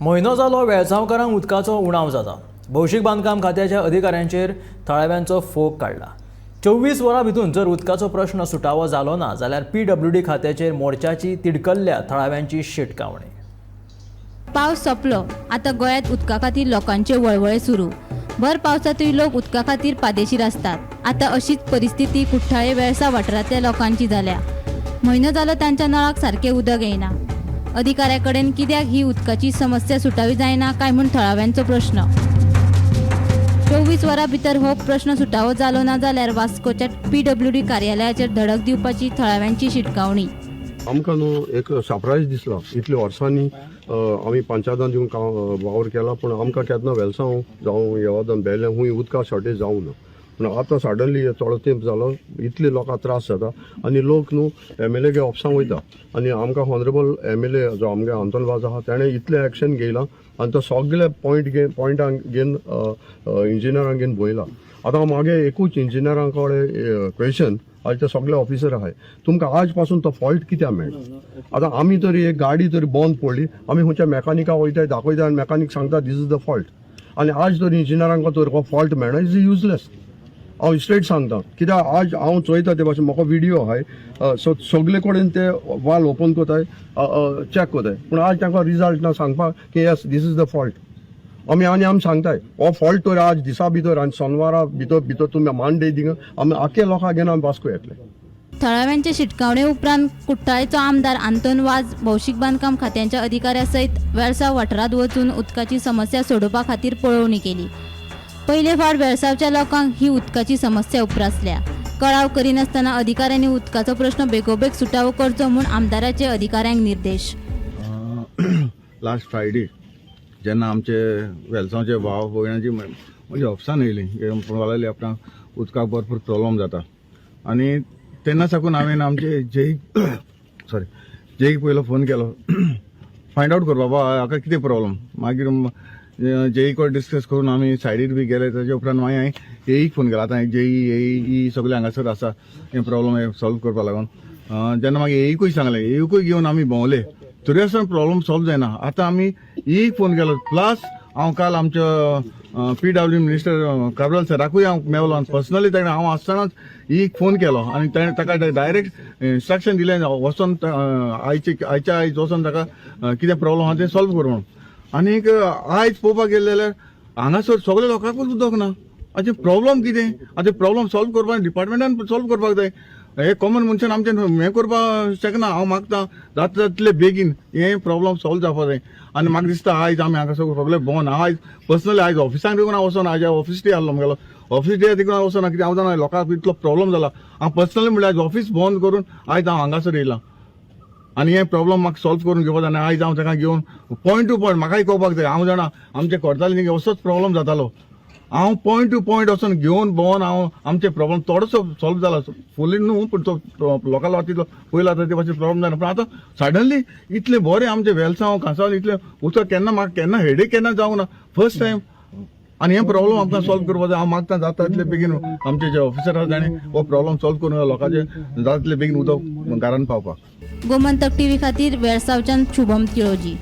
म्हयनो जालो वेळसांवकारांक उदकाचो उणाव जाता. भौशीक बांदकाम खात्याच्या अधिकाऱ्यांचेर थळाव्यांचो फोग काडला. 24 वरां भितून जर उदकाचो प्रश्न सुटावो जालो ना जाल्यार पीडब्ल्यूडी खात्याचेर मोर्चाची तिडकल्ल्या थळाव्यांची शिटकावणी. पावस सोंपलो, आतां गोंयांत उदका खातीर लोकांचे वळवळे सुरू. भर पावसांतूय लोक उदका खातीर पादेशीर आसतात. आतां अशीच परिस्थिती कुठ्ठाळे वेळसांव वाठारांतल्या लोकांची जाल्या. म्हयनो जालो तांच्या नळाक सारकें उदक येयना. अधिकाऱ्या कडेन कित्याक ही उदकाची समस्या सुटावी जायना काय म्हूण थळाव्यांचो प्रश्न. 24 वरां भितर हो प्रश्न सुटावो जालो ना जाल्यार वास्कोच्या पीडब्ल्यूडी कार्यालयाचेर धडक दिवपाची थळाव्यांची शिटकावणी. आमकां न्हू एक सरप्रायज दिसला. इतल्या वर्सांनी आमी पंचायतान दिवन वावर केला, पूण आमकां केन्ना वेलसांव जावं येवादान बेलें खूंय उदका शॉर्टेज जावं ना. पूण आतां सडनली थोडो तेंप जालो, इतले लोकांक त्रास जाता आनी लोक न्हू एमएलए ऑफिसांक वयता आनी आमकां ऑनरेबल एमएलए जो आमगे आंतोन वाज आहा, तेणें इतलें एक्शन घेयलां आनी तो सगळे पॉयंट घेवन, पॉयंटांक घेवन, इंजिनियरांक घेवन भोयला. आतां मागे एकूच इंजिनियरां कडेन क्वेशन, आज ते सगळे ऑफिसर आहाय, तुमकां आज पासून तो फॉल्ट कित्याक मेळना? आतां आमी तरी एक गाडी तरी बंद पडली, आमी खंयच्या मेकानिका वयताय, दाखयता आनी मेकानीक सांगता, "This is the fault." आनी आज तर इंजिनियरांक तर हो फॉल्ट मेळना, is useless. हांव स्ट्रेट सांगता, कित्याक आज हांव चोयता ते भाशेन म्हाका विडियो आहाय. सो सगळे कडेन ते वाल ओपन कोताय, चॅक कोताय, पूण आज तांकां रिजल्ट ना सांगपाक की yes, this is the fault. आमी आनी आमी सांगताय, हो फॉल्ट तर आज दिसा भितर आनी सोनवारा भितर भितर तुमी मांडे दिंगा, आमी आख्खे लोकांक घेवन आमी वास्को येतले. थळाव्यांचे शिटकावणे उपरांत कुठ्ठाळेचो आमदार आंतोन वाज भौशीक बांदकाम खात्यांच्या अधिकाऱ्या सयत वेळसांव वाठारांत वचून उदकाची समस्या सोडोवपा खातीर पळोवणी केली. पयले फावट वेळसांवच्या लोकांक ही उदकाची समस्या उप्रासल्या. कळाव करिनासतना अधिकाऱ्यांनी उदकाचो प्रश्न बेगोबेग सुटावो करचो म्हूण आमदाराचे अधिकाऱ्यांक निर्देश. लास्ट फ्रायडे जेन्ना आमचे वेलसांवचे भाव भयणाची म्हणजे ऑफिसान येयली, म्हणपाक लागली आपणाक उदकाक भरपूर प्रॉब्लम जाता. आनी तेन्ना साकून हांवें आमचे जेईक, सॉरी, जेईक पयलो फोन केलो, फायंड आवट कर बाबा हाका कितें प्रॉब्लम. मागीर जेई कडेन डिस्कस करून आमी सायडीर बी गेले. ताजे उपरांत मागीर हांवें एईक फोन केलो. आतां जेई, एई सगळे हांगासर आसा हें प्रॉब्लम हे सॉल्व करपा लागून. जेन्ना मागीर एईकूय सांगलें, एईकूय घेवन आमी भोंवले, तरी आसतना प्रॉब्लम सॉल्व जायना. आतां आमी ईक फोन केलो. प्लस हांव काल आमच्या पीडब्ल्यू मिनिस्टर काब्राल सराकूय हांव मेवलो आनी पर्सनली ताणें हांव आसतनाच ईक फोन केलो आनी ताणें ताका डायरेक्ट इन्स्ट्रक्शन दिलें, वचोन आयचे आयच्या आयज वचोन ताका कितें प्रॉब्लम आहा तें सॉल्व कर म्हणून. आनीक आयज पळोवपाक गेले जाल्यार हांगासर सगळे लोकांकूच उदक ना. आतां प्रॉब्लम कितें? आतां प्रॉब्लम सॉल्व करपाक डिपार्टमेंटान सॉल्व करपाक जाय. हे कॉमन मनशान आमचें हें करपाक शकना. हांव मागता, जाता तितले बेगीन हें प्रॉब्लम सॉल्व जावपाक जाय. आनी म्हाका दिसता आयज आमी हांगा सगळे सगळे भोंवन आयज पर्सनली आयज ऑफिसान देखून हांव वचोना. आयज ऑफिस डे आहलो म्हगेलो, ऑफिस डे देखून हांव वचोना. कित्याक हांव जाणा लोकांक इतलो प्रॉब्लम जाला. हांव पर्सनली म्हणल्यार आयज ऑफिस बंद करून आयज हांव हांगासर येयलां आनी हे प्रॉब्लम म्हाका सॉल्व करून घेवपाक जाय. आनी आयज हांव ताका घेवन पॉयंट टू पॉयंट म्हाकाय कळपाक जाय. हांव जाणा, आमचे करताले असोच प्रॉब्लम जातालो. हांव पॉयंट टू पॉयंट वचून घेवन भोंवन हांव आमचे प्रॉब्लम थोडोसो सॉल्व जाला. फुली न्हू, पूण तो लोकां तितलो पयलो आतां ते भाशेन प्रॉब्लम जायना. पूण आतां सडनली इतलें बरें आमचें वेलसांव कांसावले इतलें उदक केन्ना म्हाका केन्ना हेडेक केन्ना जावंक ना, फर्स्ट टायम. आनी हे प्रॉब्लम आमकां सॉल्व करपाक जाय. हांव मागता, जाता तितले बेगीन आमचे जे ऑफिसर आसा ताणें हो प्रॉब्लम सॉल्व करून लोकांचे जाता तितले बेगीन उदक घरान पावपाक. गोमंतक टीव्ही खातीर वेळसांवच्यान शुभम तिळोजी.